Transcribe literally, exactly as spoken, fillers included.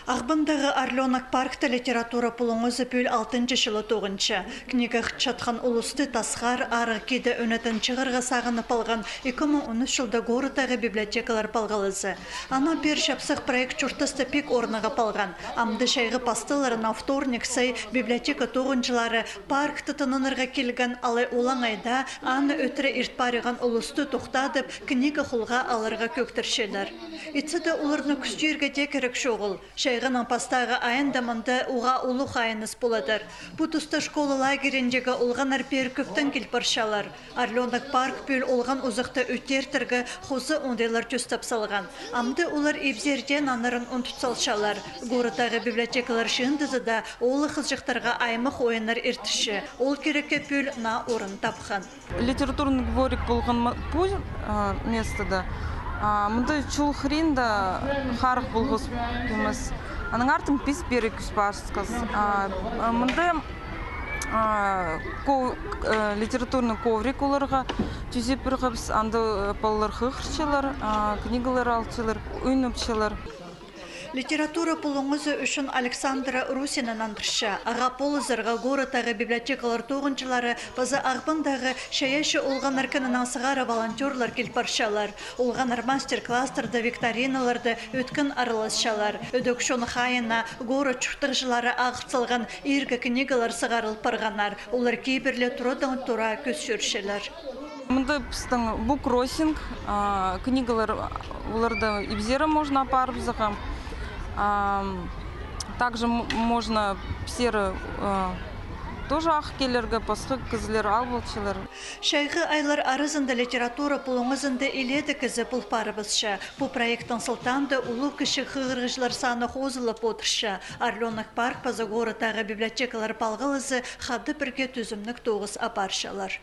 Ағбандағы «Орлёнок» паркта литература пулуңызы пӱӱл алтынҷы чылы тоғынча. Книга хынчатхан улусты тасхар, арығ киде ӧнетін чығарға сағынып алған ікі муң он ӱс чылда городтағы библиотекалар палғалызы. Аннаң пеер чапсых проект чуртаста пик орнығып алған. Амды чайғы пасталарына вторник сай библиотека тоғынҷылары паркта тынанарға килген, алай олаңай даа аны ӧтіре ирт париған улусты тохтадып, книга холға аларға кӧгдірчелер. Итсе дее оларны кӱстирге дее кирек чоғыл. Чайғының пастағы айында мында уғаа улуғ хайыныс поладыр. Пу туста школа лагеріндегі олғаннар пеер кӧптең кил парчалар. «Орлёнок» парк пӱӱл олған узахты ӧтертірге хоза оңдайлар тӧстеп салған. Амды олар ибзердең аннарын ундут салчалар. Городтағы библиотекалар чыындызы даа оолах-хызыҷахтарға аймах ойыннар иртірче. Ол кирекке пӱӱл наа орын тапхан. Литературный дворик полған ма-, пу, а, местода. А, мында чул хыринда харах полғабыс кӧмес. Аның артын піс пеер кӱс парыбысхабыс. А, а, мында, а, ко-, э, литературный коврик оларға тӱзеп пиргебіс, анда, э, палалар хығырчалар, а, книгалар алчалар, ойнапчалар. Литература пулуңызы ӱчӱн Александра Русина нандырча. Ағаа полызарға городтағы библиотекалар тоғынҷылары паза Ағбандағы чайаачы олғаннар кінінең сығара волонтёрлар кил парчалар. Олғаннар мастер-класстарда, викториналарда ӧткін араласчалар. Ідӧк чон хайиина город чуртағҷылары ағыл салған иргі книгалар сығарыл парғаннар. Олар кибірле турадаң тура кӧс чӧрчелер. Мында пістің буккроссинг, а, книгалар, оларды ибзер можно апарыбызарға. А, также м-, можно пісер, а, тоже ағыл килерге, пасха кізілер ал полчалар. Чайғы айлар аразында литература пулуңызында илееде кізі пол парыбысча. Пу проекттің сылтаанда улуғ-кічіг хығырығҷылар саны хозылып одырча. «Орлёнок» парк паза городтағы библиотекалар палғалызы хада пірге тӱзімніг тоғыс апарчалар.